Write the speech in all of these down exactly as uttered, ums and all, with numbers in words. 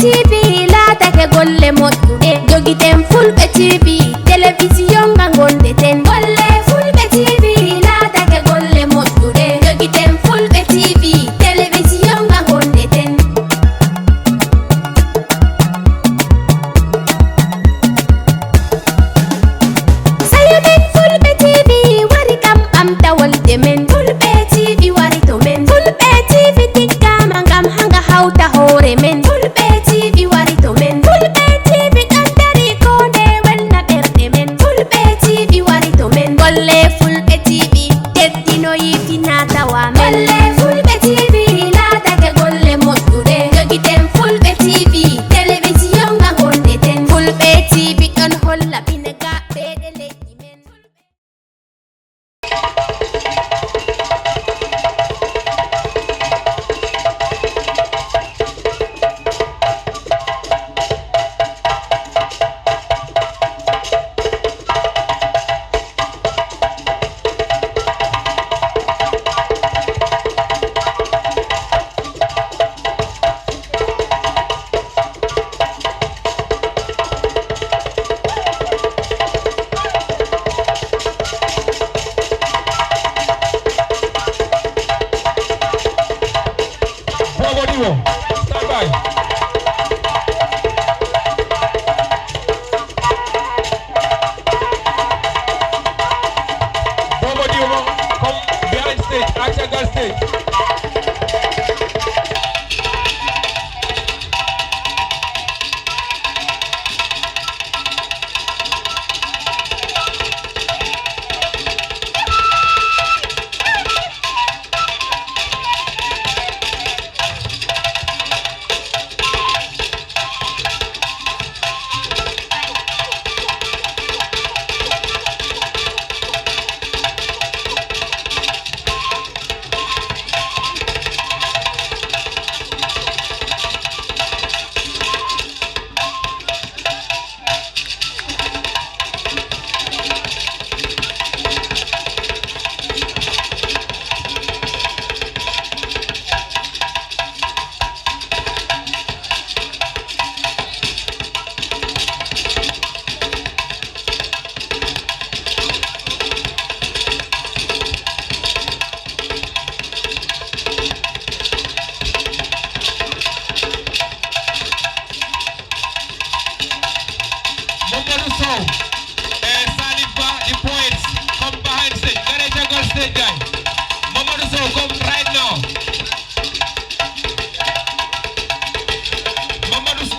T V laatake golle moƴƴuɗe, jogiten Fulɓe T V, telewisiyon nga ngonɗeten. Golle Fulɓe T V laatake golle moƴƴuɗe, jogiten Fulɓe T V, telewisiyon nga ngonɗeten. Sayo men Fulɓe T V wari kam ɓamta wolde men. Fulɓe T V wari to men. Fulɓe T V tiggama ngam hanga hawta hoore men. Fulɓe T V wari to men. Fulɓe T V ɗon dari ko nde welna ɓerɗe men. Fulɓe T V wari to men. Golle Fulɓe T V teddinoyi fina tawa men. Golle Fulɓe T V laatake golle moƴƴuɗe. Jogiten Fulɓe T V, telewisiyon nga ngonɗeten. Fulɓe T V ɗon holla ɓine gaɓɓeɗe leƴƴi men. Bobo Diwo, stand by. Bobo Diwo, come behind stage, Achagal stage. Mamadou Sow e Salif Ba, the poets, come behind stage. Ngare caggal stage, guy. Mamadou Sow, come right now. Mamadou Sow.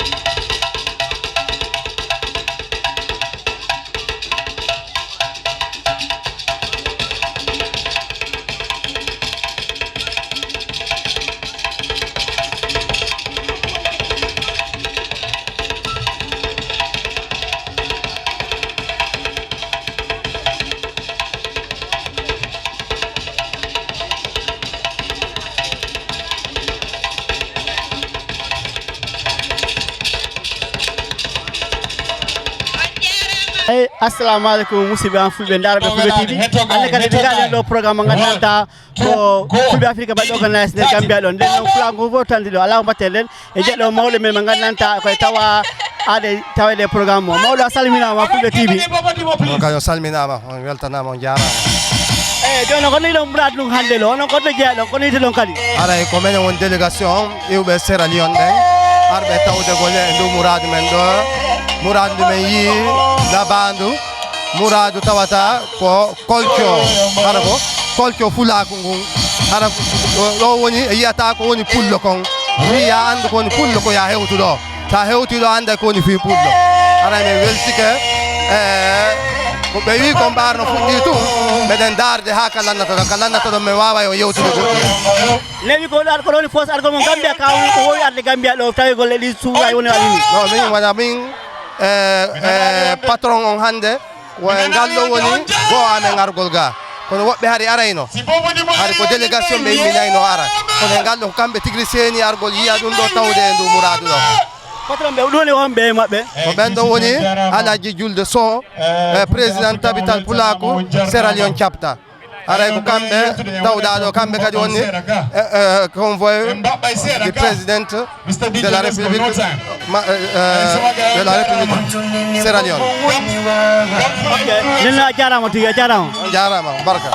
Eyi, assalamu aleykum, musidɓe am fulɓe, ndaarɓe Fulɓe T V. Hannde kadi, min ngarɗen ɗo programme mo nganndantaa ko Fulɓe Afrique mbaɗi organise nder Gambia ɗon. Nden noon, Pulaagu fof fof tandi ɗo, alaa ko mbaɗten ɗen. E jeɗɗo mawɗo men mo nganndantaa ko e tawa aade taweede e programme o. Mawɗo, a salminaama, Fulɓe T V. On kadi on salminaama, on weltanaama, on jaaraama. Eyi, jooni noon, ko no yiɗon muraadu ndun hannde ɗo? Onon ko no jeyaɗon, ko no yiɗuɗon kadi? Aray, ko menen woni délégation iwɓe Sierra Leone ɓen, arɓe tawde golle e ndu muraadu men ɗo. Muraadu ndu men yii labaandu, muraadu tawata ko kolco, hara ko kolco fulaaku ngun. Hara ɗo, ɗo woni, yiyata ko woni pullo kon. Wi ya anndu ko woni pullo ko ya hewtu ɗo. Sa hewti ɗo, annda ko woni fii pullo. Hara men weltike, e, ko ɓe wi kon ɓaar no fuɗɗi tun. Meɗen daarde haa ka lannata ɗon. Ka lannata ɗon, men waawa yo yewtude goɗɗi. Newi ko ɗo, ko ɗo woni foos argol mon Gambia, ka woni ko wowi arde Gambia ɗo, tawi golle ɗi suuɗa woni waɗi ni. Non, min wona min, e, e, patron on hannde. Ko e ngal ɗo woni goo amen argol ga. Kono woɓɓe hari arayno. Hari ko délégation ɓe yimɓe nayno ara. Kono e ngal ɗo ko kamɓe tigi seeni argol yiya ɗum ɗo tawde e ndu muraadu ɗo. Patron ɓe, ɗum woni wonɓe e maɓɓe. Ko ɓen ɗo woni Alhaji Julde Sow, e président Tabital Pulaaku Sierra Leone chapter. Haray ko kamɓe tawɗaa ɗo, kamɓe kadi woni, eh, eh, convoy du président de la République, ma-, eh, eh, de la République Sierra Leone. Ok, nden a jaaraama tigi, a jaaraama. On jaaraama, barka.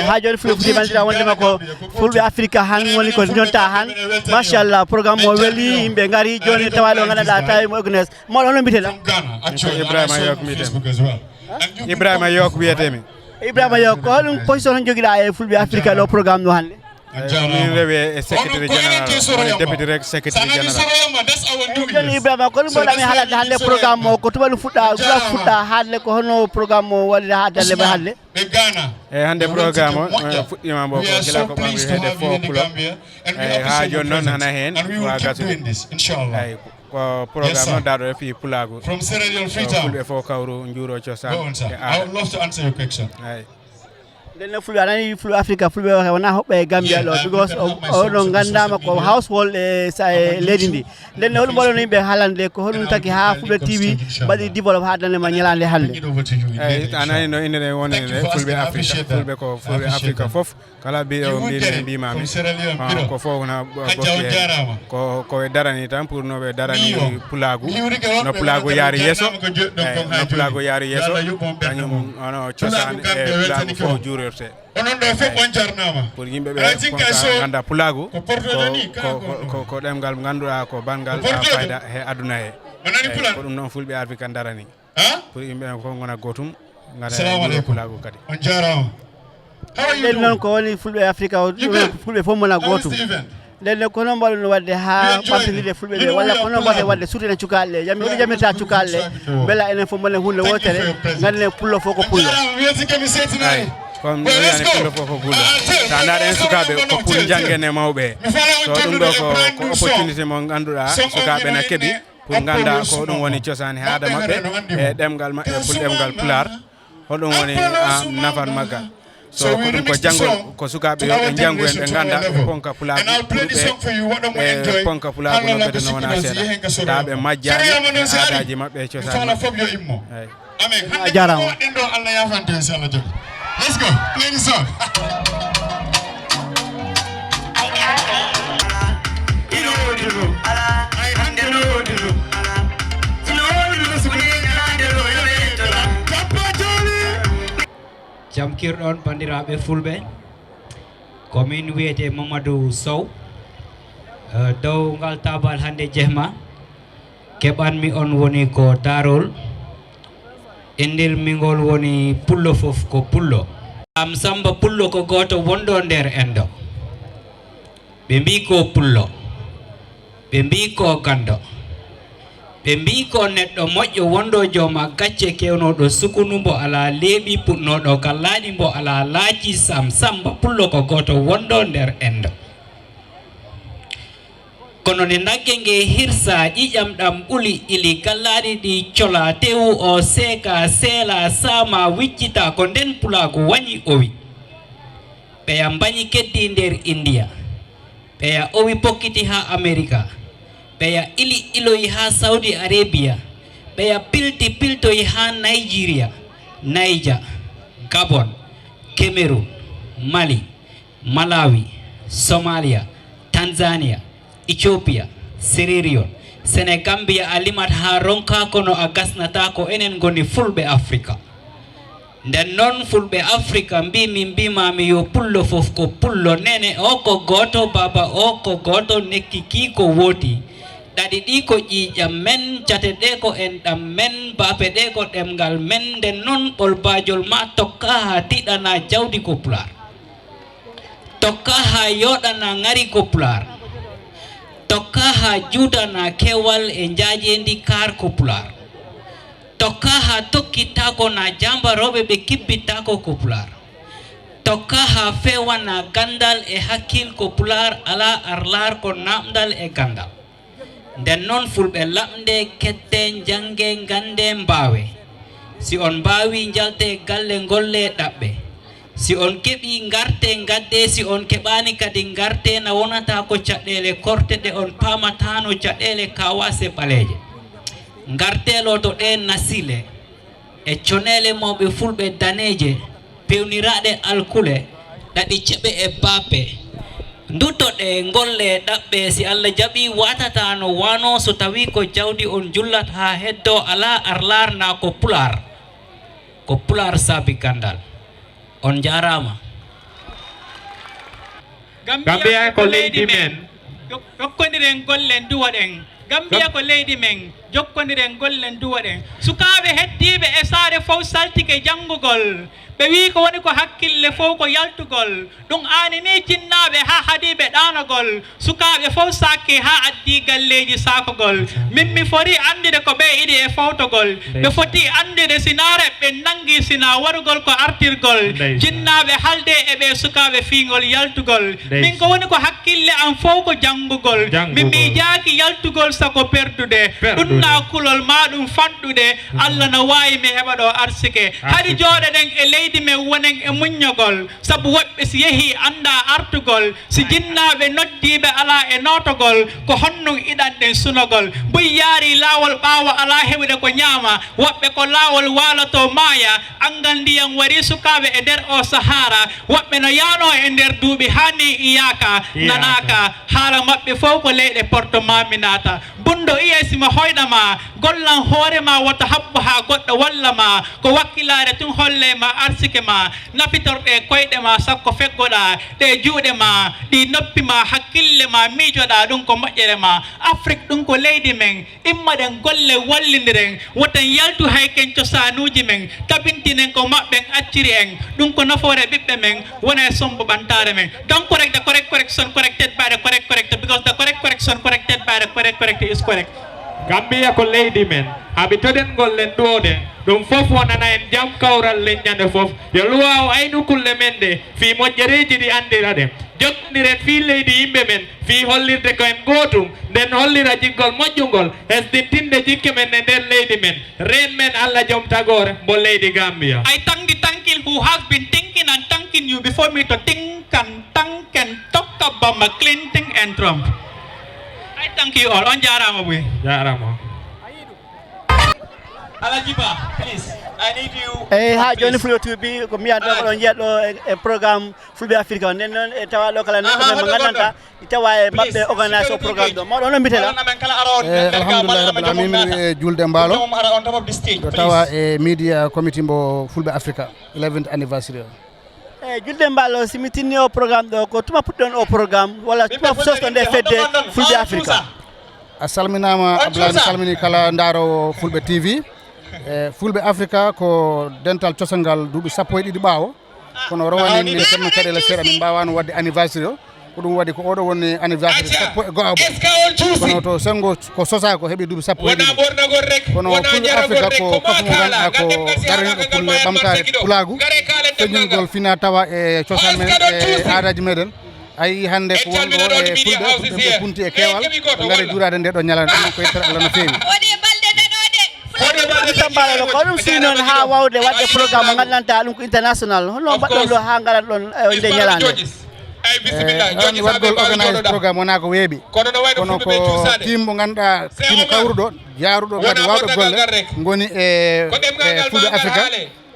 Ha joni fuɗo fuɗi bandira wondema ko fulɓe africa han woni ko jonta han. Machallah, programme o weli, yimɓe ngari joni tawaɗo gandanɗa tawi mo ignes. Mawɗo hono mbitela? Ibrahima yok mbiyetemi. Ibrahima yok mbiyetemi. Ibrahima yok, ko holɗum position on jogiɗa e fulɓe africa ɗo programme ɗo hannde? Min rewi e secretary général, woni député rek secretary général. Joni ibrahima, ko ɗum mbaɗami haalande hannde programme o, ko tuma ɗum fuɗɗa gula fuɗɗa haalde, ko hono programme o waɗira ha darde ma hannde? E hannde programme o fuɗɗima mbo ko gila ko ɓangi heede fo pulo. Eyi ha joni noon hana heen wa gasude. Eyi ko programme noon daɗo e fii pulaagu. Fulɓe fof kawru njuuro cosaan e aada. Eyi. Nden no fulɓe a nani fulɓe africa fulɓe wona hoɓɓe e gambia ɗo because oɗo gandama ko household e sa e leydi ndi. Nden no hoɗum mbaɗono yimɓe haalande ko hoɗum taki ha fulɓe tv mbaɗi développe ha dande ma ñalande hannde? Eyi a nani no innde wonde nde fulɓe africa fulɓe ko fulɓe africa fof. Kala mbiɗo mbimi mbimami ko fof na bokki ko koɓe darani tan pour no ɓe darani pulaagu. No pulaagu yaari yeeso no pulaagu yaari yeeso kañum ono cosaan e pulaagu fof juurirte. Onon ɗo fof on jarnama. Pour yimɓe ɓe ganda pulaagu ko ɗemgal ganduɗa ko bangal fayda he aduna he. Ko ɗum noon fulɓe arfi kan darani. Pour yimɓe ɓen fof gona gootum. Gana e pulaagu kadi. On jarama. Nden noon ko woni fulɓe africa o fulɓe fof mona gootum. Nden noon ko hono mbaɗuno wadde ha ɓamtinirde fulɓe ɓe walla ko hono mbaɗe wadde suutena cukaaɓe ɓe yami hoɗo yamirta cukaaɓe ɓe? Mbela enen fof mbaɗen hunde wootere. Ganden pullo fof ko pullo. Kono wiyani pullo fof ko pullo. Sa ndaɗa en sukaaɓe ko pour janggene mawɓe he so ɗum ɗo ko opportunité mo ganduɗa sukaaɓe na keeɓi. Pour ganda ko ɗum woni cosaan he aada maɓɓe e ɗemgal maɓɓe pul ɗemgal pulaar. Hoɗum woni nafan maggal? So ko ɗum ko janngol ko sukaaɓe yo ɓe njanngu en ɓe ngannda ɓe ponka pulaagu ɓurɓe ɓe ponka pulaagu no kadi no wona seeɗa tawa ɓe majjaani e aadaaji maɓɓe e cosaan maɓɓe. A jarama. Waɗɗen ɗo Allah yafante en si Allah jaɓi. Let's go. Ladies on. Jam kirɗon banndiraaɓe fulɓe. Ko min wiyete Mamadou Sow. Eh, dow ngal tabal hannde jehma keɓanmi on woni ko darol. Inndirmi ngol woni pullo fof ko pullo. Am samba pullo ko gooto wonɗo nder enɗo. Ɓe mbi ko pullo. Ɓe mbi ko ganndo. Ɓe mbiyi ko neɗɗo moƴƴo wonɗo jooma gacce kewnooɗo sukunu mbo alaa leeɓi puɗnooɗo ka laaɗi mbo alaa laaci sam samba pullo ko gooto wonɗo nder enɗo. Kono nde nagge nge hirsa ƴiƴam ɗam ɓuli ili gallaaɗi ɗi cola tewu o seeka seela saama wiccita ko nden pulaagu wañi owi. Ɓeya mbañi keddi nder Indiya. Ɓeya owi pokkiti haa Amerika. Ɓeya ili iloyi haa Saudi Arabia. Ɓeya pilti piltoyi haa Nigeria, Niger, Gabon, Cameroon, Mali, Malawi, Somalia, Tanzania, Ethiopia, Sierra Leone, Senegambia a limat haa ronka kono a gasnata ko enen ngoni fulɓe Afrika. Nden noon fulɓe Afrika mbii min mbimaami yo pullo fof ko pullo nene o ko gooto baaba o ko gooto nekki kii ko wooti. Ɗaɗi ɗi ko ƴiiƴam men, cate ɗe ko enɗam men, baape ɗe ko ɗemngal men. Nden noon ɓolbaajol ma tokka haa tiiɗana jawdi ko pulaar. Tokka haa yooɗana ŋari ko pulaar. Tokka haa juutana keewal e njaajeendi kaar ko pulaar. Tokka haa tokkittaako na jaambarooɓe ɓe kibbittaako ko pulaar. Tokka haa feewana ganndal e hakkil ko pulaar alaa arlaar ko naamndal e ganndal. Nden noon fulɓe laɓnde kette njannge ngannde mbaawe. Si on mbaawi njalte galle ngolle ɗaɓɓe. Si on keɓi ngarte ngadde si on keɓaani kadi ngarte na wonata ko caɗeele korte ɗe on paamataano caɗeele kaawaase ɓaleeje. Ngarte looto ɗe nasile. E coneele mawɓe fulɓe daneeje peewniraaɗe alkule ɗaɗi ceɓe e baape. Ndutoɗe ngolle ɗaɓɓe si Allah jaɓi waatata no waano so tawi ko jawdi on jullat haa heddo alaa arlaar na ko pulaar. Ko pulaar saabi ganndal. On njaaraama. Gambiya ko leydi men. Jokkondiren gollen duwoɗen. Gambiya ko leydi men. Jokkondiren gollen duwoɗen. Sukaaɓe heddiiɓe e saare fof saltike janngugol. Ɓe wii ko woni ko hakkille fof ko yaltugol. Ɗum aaninii jinnaaɓe haa haadiiɓe ɗaanagol. Sukaaɓe fof saakkii haa addii galleeji saakogol. Min mi forii anndude ko ɓee iɗi e fowtogol. Ɓe fotii anndude si naa reɓɓe nanngii si naa warugol ko artirgol. Jinnaaɓe haldee e ɓee sukaaɓe fii ngol yaltugol. Min ko woni ko hakkille am fow ko janngugol. Mi miijaaki yaltugol sago perdude. Ɗum na kulol maa ɗum fanɗude. Alla na waawi mi heɓa ɗo arsike. Hari jooɗoɗen e leydi men wonen e muññogol. Sabu woɗɓe si yehii anndaa artugol. Si jinnaaɓe noddiiɓe alaa e nootogol. Ko honɗum iɗanɗen sunogol. Buy yaarii laawol ɓaawo alaa heɓude ko ñaama. Woɓɓe ko laawol waalotoo maaya. Anngal ndiyam warii sukaaɓe e nder oo sahaara. Woɓɓe no yaanoo e nder duuɓi haa nii iyaaka, nanaaka. Haala maɓɓe fow ko leyɗe porto maa mi naata. Bunɗo iyee si ma hoyɗa ma. Gollan hoore maa wota habbo haa goɗɗo walla ma. Ko wakkilaare tun hollee ma arsike maa. Nafitor ɗee koyɗe maa sakko feggoɗaa ɗee juuɗe maa. Ɗii noppi maa hakkille maa miijoɗaa ɗum ko moƴƴere maa. Afrik ɗum ko leydi men. Immaɗen golle wallindiren, woten yaltu hay ken cosaanuuji men, tabintinen ko maɓɓen acciri en, ɗum ko nafoore ɓiɓɓe men, wona e sombo ɓantaare men. Don't correct the correct correction corrected by the correct corrector because the correct correction corrected by the correct corrector is correct. Gambia ko leydi men, haɓitoɗen gollen ɗuwoɗen, ɗum fof wonana en jam kawral leññande fof, yo luwaaw aynu kulle men ɗe, fii moƴƴereeji ɗi anndiraɗen. Jokkondiren fii leydi yimɓe men, fii hollirde ko en gootum, nden hollira jiggol moƴƴungol, hesɗintinde jikke men e nder leydi men, reen men Alla Jom Tagoore mbo leydi Gambia. I thank the thanking who has been thinking and thanking you before me to think and thank and talk about my cleansing and Trump. I thank you all. On jaaraama buy. Jaaraama. Alaji Ba, please, I need you. Eyi, haa jooni Fulɓe T V ko mbiyan ɗo ko ɗon njiyat ɗo e programme Fulɓe Afrique o. Nden noon e tawa ɗo kala neɗɗo men mo nganndanɗaa tawa e maɓɓe organisation programme ɗo. Mawɗo on mbitela. Eyi, alhamdulillahi rabbil alamin, mi e julde mbaalo ɗo tawa e media committee mbo Fulɓe Afrique eleventh anniversary o. Eyi, julde mbaalo, si mi tinni o programme ɗo, ko tuma puɗɗon o programme walla tuma sosɗo nde fedde Fulɓe Afrique? A salminaama Abdoulaye, mi salmini kala ndaaroowo Fulɓe T V. E Fulɓe Afrika ko dental cosangal duuɓi sappo e ɗiɗi ɓaawo, kono rowane min keɓno caɗeele seeɗa, min mbaawaano waɗde anniversaire o. Ko ɗum waɗi ko oɗo woni anniversaire sappo e go'aɓo. Kono to Senngo ko sosaa ko heɓi duuɓi sappo e ɗiɗi. Kono Fulɓe Afrika ko kafu mo ngannduɗaa ko daraniiɗo pulle ɓamtaare pulaagu, feññingol fina tawa e cosaan men e aadaaji meɗen. A yii hannde ko won ɗo e Fulɓe, Fulɓe ɓe punti e keewal, ɓe ngari juuraade nde ɗo ñalaande, ɗum ko yettere Allah no feewi. Ɗum tambaɗo ɗo, ko ɗum suwi noon haa waawde waɗde programme mo nganndantaa ɗum ko international. Holno mbaɗɗon ɗo haa ngarat ɗon e nde ñalaande? Eyi, waɗgol organise programme wonaa ko weeɓi, kono ko team mo ngannduɗaa, team kawruɗo, jaaruɗo kadi waawɓe golle ngoni e, e Fulɓe Afrika.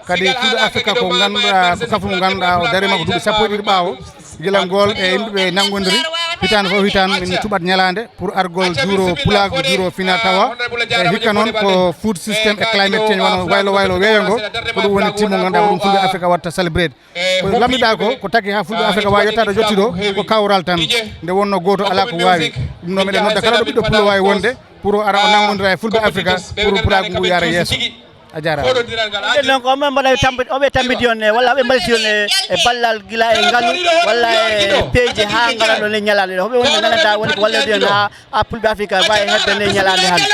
Kadi Fulɓe Afrika ko ngannduɗaa, ko kafu mo ngannduɗaa o dariima ko duuɓi sappo e ɗiɗi ɓaawo. Gila ngool e yimɓe ɓe nanngondiri, hitaande fof hitaande min cuɓat ñalaande pour argol juuro pulaagu, juuro fina tawa. E hikka noon ko food system e climate change, wano waylo waylo weeyo ngo, ko ɗum woni team mo ngannduɗaa ko ɗum Fulɓe Afrika watta celebrate. Ko lamndiɗaa ko, ko taki haa Fulɓe Afrika waawi yettaade o yotti ɗo, ko kawral tan. Nde wonnoo gooto alaa ko waawi. Ɗum noon, meɗen nodda kala ɗo ɓiɗɗo pullo waawi wonde, pour o ara o nanngondira e Fulɓe Afrika, pour pulaagu ngu yaara yeeso. A jaaraama. Ɗum ɗon ko omen mbaɗa e tampi-, oɓe tambiti on e, walla oɓe mballiti on e, e ballal gila e ngalu, walla e peeje haa ngara ɗon e ñalaande ɗo. Hoɓe woni ɓe nganndantaa woni ko wallodiron haa, haa Fulɓe Afrika mbaawi heɓde nde ñalaande hannde.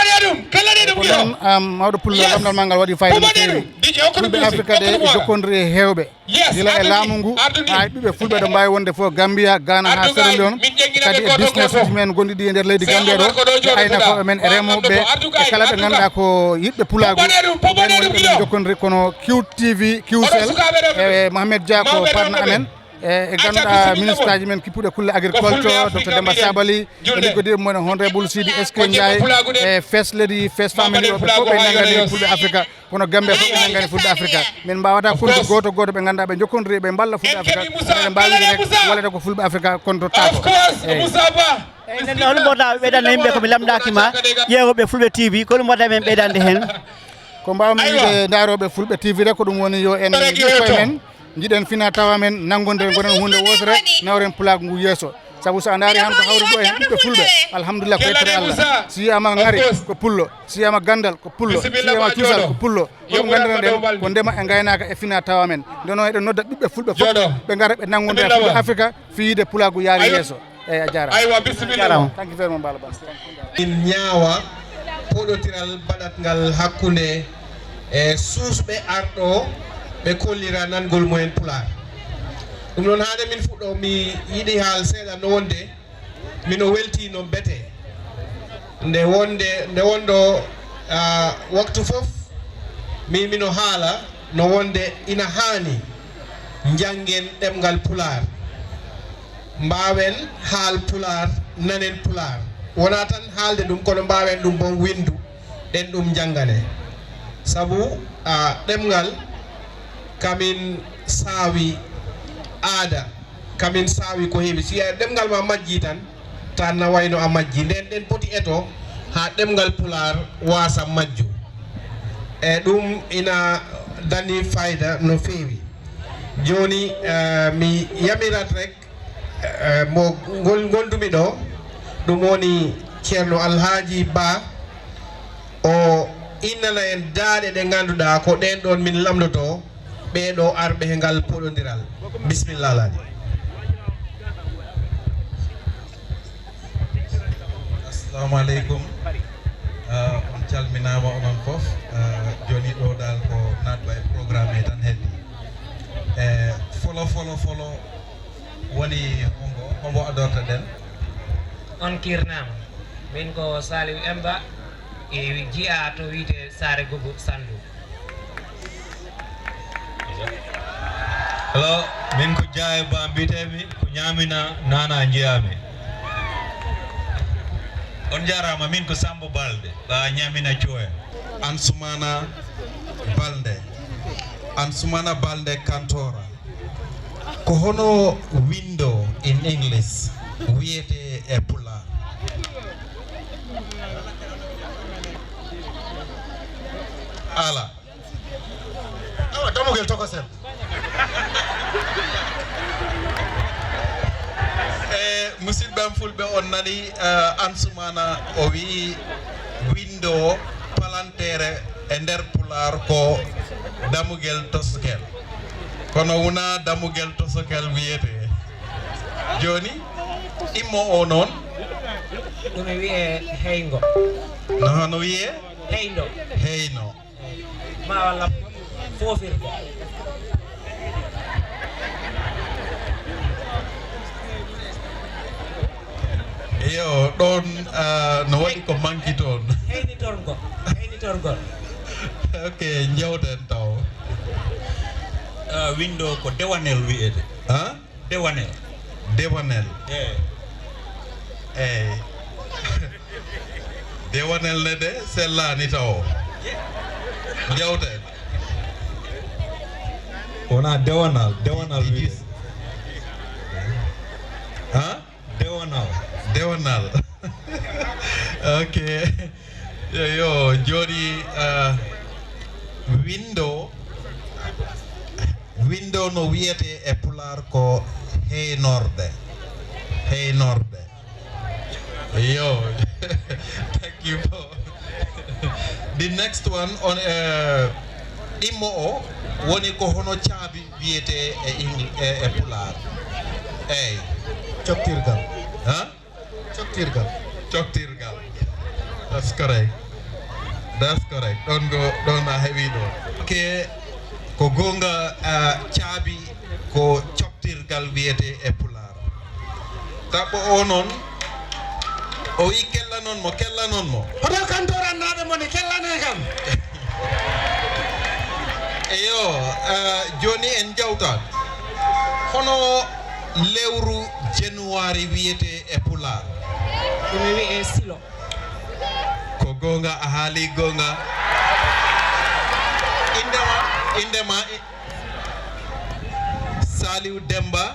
Ko noon, am, mawɗo pullo, lamndal maa ngal waɗi fayida no feewi. Fulɓe Afrika de e jokkondiri e heewɓe. Gila e laamu ngu, haa e ɓiɓɓe Fulɓe ɗo mbaawi wonde fof Gambia, Ghana haa Sierra Leone, kadi e business uji men gonɗi ɗi e nder leydi Gambia ɗo, e aynakooɓe men, e remooɓe, e kala ɓe ngannduɗaa ko yiɗɓe pulaagu, ko ɓeen woni ɓe min jokkondiri kono Q T V, Q Cell, e Mohamed Dia ko partner amen, e, e ngannduɗaa ministre aji men kippuɗe kulle agriculture, Docteur Demba Sabali, e liggodii e mumen Honorable Sidi S K Ndiaye, e First Lady, First Family, ɓe fof ɓe nanngani Fulɓe Afrika. Kono Gambia fof ɓe nanngani Fulɓe Afrika. Min mbaawata kontu gooto gooto ɓe ngannduɗaa ɓe njokkondiri, ɓe mballa Fulɓe Afrika. Eɗen mbaawi rek wallata ko Fulɓe Afrika kontotaako. Eyi. Eyi, nden hol mbaɗɗa ɓeydande yimɓe ko mi lamndaaki ma, ƴeewooɓe Fulɓe T V, ko hol mbaɗɗa men ɓeydande heen? Ko mbaawmi wiide ndaarooɓe Fulɓe T V rek ko ɗum woni yo en njiɗ koye men, njiɗen fina tawa men, nanngondiren, ngonen huunde wootere, nawren pulaagu ngu yeeso. Sabu so a ndaari han ko hawri ɗo heen ɓiɓɓe Fulɓe, alhamdulillah, ko yettere Allah. Si wiyaama ngari ko pullo, si wiyaama ganndal ko pullo, si wiyaama cuusal ko pullo. Ko ɗum nganndiren ɗen ko ndema e ngaynaaka e fina tawa men. Nde noon eɗen nodda ɓiɓɓe Fulɓe fof ɓe ngara ɓe nanngondira Fulɓe Afrika fii yiide pulaagu yaari yeeso. Eyi, a jaaraama. Aywa, bisimilla. Jaaraama. Thank you very much, Bala Bala. Min ñaawa poɗotiral baɗatngal hakkunde e suusɓe arɗo ɓe kollira nanngol mumen pulaar. Ɗum noon, haade min fuɗɗo, mi yiɗi haal seeɗa no wonde mino weltii no bete. Nde wonde, nde wonɗo, ah, waktu fof, mi, mino haala no wonde ina haani njanngen ɗemngal pulaar. Mbaawen haal pulaar, nanen pulaar. Wonaa tan haalde ɗum, kono mbaawen ɗum boom winndu, ɗen ɗum njanngane. Sabu, a, ɗemngal kamin saawi aada, kamin saawi ko heewi. Si a ɗemngal ma majjii tan, tan na wayno a majjii. Nden ɗen poti eto haa ɗemngal pulaar waasa majju. E ɗum ina dani fayda no feewi. Jooni, eh, mi yamirat rek, eh, mo ngol-, ngondumi ɗo, ɗum woni Ceerno Alhaaji Ba, o innana en daaɗe ɗe ngannduɗaa ko ɗeen ɗoon min lamndotoo, ɓee ɗoo arɓe he ngal poɗondiral. Bisimilla, Alhaaji. Assalamu aleykum. Ah, on calminaama onon fof. Ah, jooni ɗo dal ko naatba e programme he tan heddi. E folo, folo, folo woni hombo, hombo adortoɗen? On kiirnaama. Min ko Saliou Emba, e jiyaa to wiyetee Saare Gogo Sandu. Hello, min ko Jaaye Ba mbiyetee-mi, ko Ñaamina Naana njeyaa-mi. On njaaraama, min ko Sammba Balde, ɓa Ñaamina Cooya. Ansumaana Balde, Ansumaana Balde Kantoora. Ko hono window in English wiyetee e Pulaar? Alaa. Awa, damugel tokosel. E, musidɓe am Fulɓe, on nani, eh, Ansumaana o wiyi window, palanteere e nder Pulaar ko damugel tosokel. Kono wonaa damugel tosokel wiyetee. Jooni, Ɗimmo o noon? Ɗum e wiyee heyngo. No hono wiyee? Heyndo. Heyno. Ma walla foofirde. Iyo, ɗoon, ah, no waɗi ko manki toon. Heynitorgo. Heynitorgol. Ok, njewten taw. Ah, winndo ko dewanel wiyetee. Ah? Dewanel. Dewanel. Eey. Eey. Dewanel ne de sellaani tawo. Njawten. Wonaa dewanal, dewanal wiyetee. Ha? Dewanal. Dewanal. Ok. Yo, yo, jooni, ah, winndo, winndo no wiyetee e Pulaar ko heynorde. Heynorde. Yo. Thank you for the next one on, eh, ɗimmo o woni ko hono caabi wiyetee e Eng-, e, e Pulaar. Eey. Coktirgal. Ha? Coktirgal. Coktirgal. That's correct. That's correct. Ɗoon go, ɗoon a heɓii ɗoon. Ok. Ko goonga, ah, caabi ko coktirgal wiyetee e Pulaar. Taɓɓo o noon, o wii kellanon mo, kellanon mo. Hoto kantoor annaaɓe mo ne kellanee kam. Eyo, ah, jooni en njawtat. Hono lewru Januwaari wiyetee e Pulaar? Ɗum e wiyee silo. Ko goonga, a haalii goonga. Innde ma, innde ma, i-, Saliou Demba,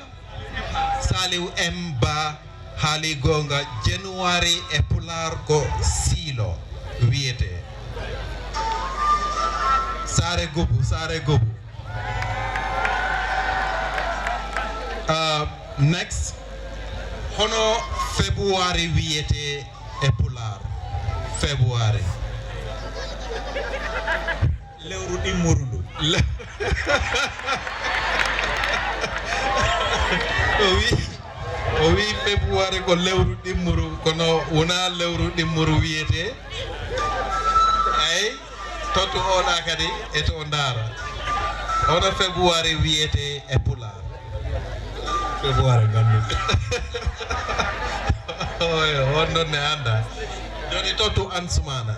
Saliou M Ba, haalii goonga, Januwaari e Pulaar ko siilo wiyetee. Saare Gubu, Saare Gubu. Ah, next. Hono Febuwaari wiyetee e Pulaar? Febuwaari. Lewru ɗimmuru ndu. Le-, o wi, o wi Febuwaari ko lewru ɗimmuru, kono wonaa lewru ɗimmuru wiyetee. Eey. Tottu oɗa kadi e to o ndaara. Hono Febuwaari wiyetee e Pulaar? Febuwaari nganndu. Oyo, on ɗoon ne annda. Jooni tottu Ansumana.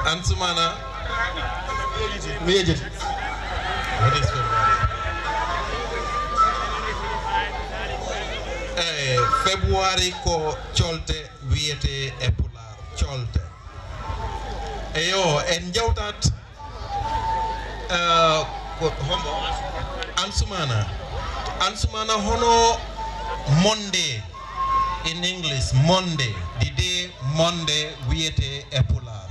Ansumana. Mi yejjiti. What is Febuwaari? Eh, Febuwaari ko colte wiyetee e Pulaar, colte. Eyo, en njawtat, eh, ko hombo? Ansumana. Ansumana, hono Monday in English, Monday, the day Monday wiyetee e Pulaar?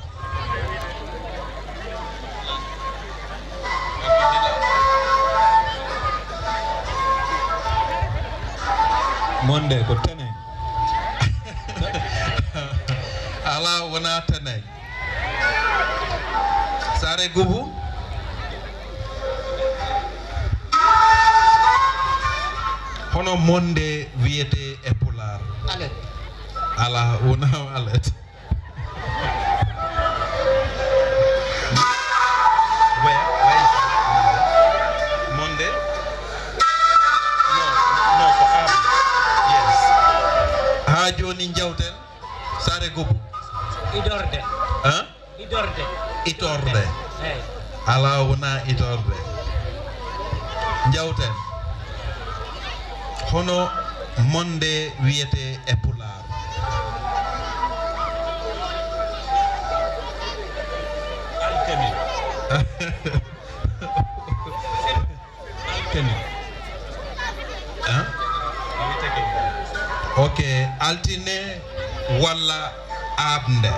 Monday ko tenen. Alaa, wonaa tenen. Saare Gubu. Hono Monday wiyetee e Pulaar? Alet. Alaa, wonaa alet. Where? Where is Monday? No, no, for Abba. Yes. Haa jooni njawten Saare Gubu. Idorde. Hein? Idorde. Itorde. Eey. Alaa, wonaa itorde. Njawten. Hono Monday wiyetee e Pulaar? Altine. Altine. Hein? Ok, altine walla aaɓnde?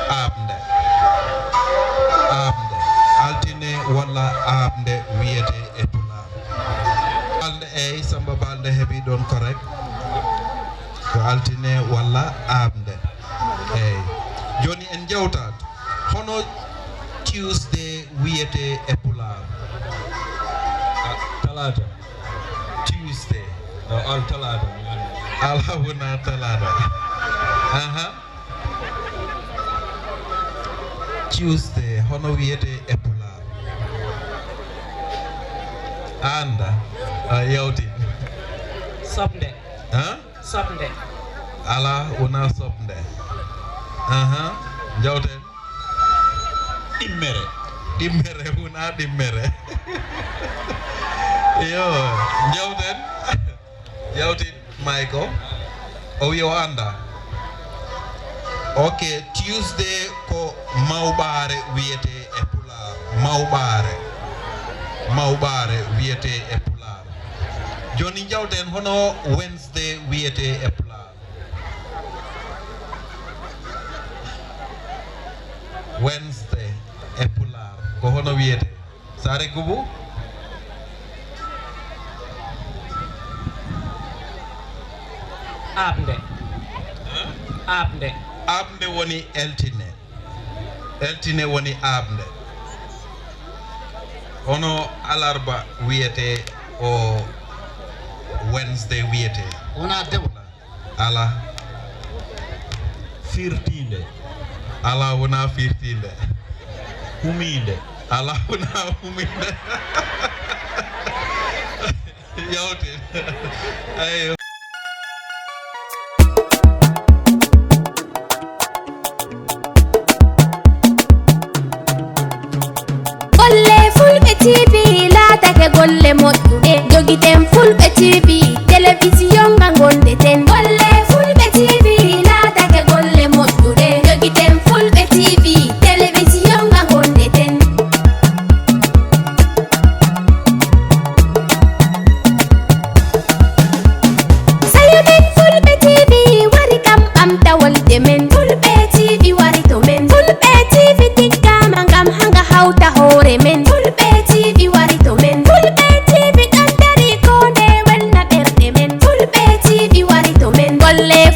Aaɓnde. Aaɓnde. Altine walla aaɓnde wiyetee e Pulaar? Balde, eey, Samba Balde heɓii ɗoon correct. Ko altine walla aaɓnde. Eey. Jooni en njawtat. Hono Tuesday wiyetee e Pulaar? Talaata. Tuesday. No, al talaata. Ala wona talaata. Aha. Tuesday, hono wiyete e Pulaar? Anda. A yawti. Soɓnde. Ha? Soɓnde. Ala, wona soɓnde. Aha. Jawten. Ɗimmere. Ɗimmere, wona ɗimmere. Yo, jawten. Yawtin, Michael. O wi o anda. Ok, Tuesday ko mawɓaare wiyete e Pulaar. Mawɓaare. Mawɓaare wiyete e Pulaar. Jooni jawten hono Wednesday wiyete e Pulaar. Wednesday e Pulaar. Ko hono wiyete? Saare Gubu? Aaɓnde. Aaɓnde. Aaɓnde woni eltine. Eltine woni aaɓnde. Hono alarba wiyete o Wednesday wiyete. Wona dewla. Ala. Firtiinde. Ala, wona firtiinde. Humiinde. Ala, wona humiinde. Yawte. Ayo. Golle Fulɓe T V laatake golle moƴƴuɗe. Jogiten Fulɓe T V, telewisiyon nga ngonɗeten. Golle Fulɓe T V laatake golle moƴƴuɗe. Jogiten Fulɓe T V, telewisiyon nga ngonɗeten. Sayo men Fulɓe T V wari kam ɓamta wolde men. Fulɓe T V wari to men. Fulɓe T V tiggama ngam hanga hawta hoore men. Fulɓe T V wari to men. Fulɓe T V ɗon dari ko nde welna ɓerɗe men. Fulɓe T V wari to men. Golle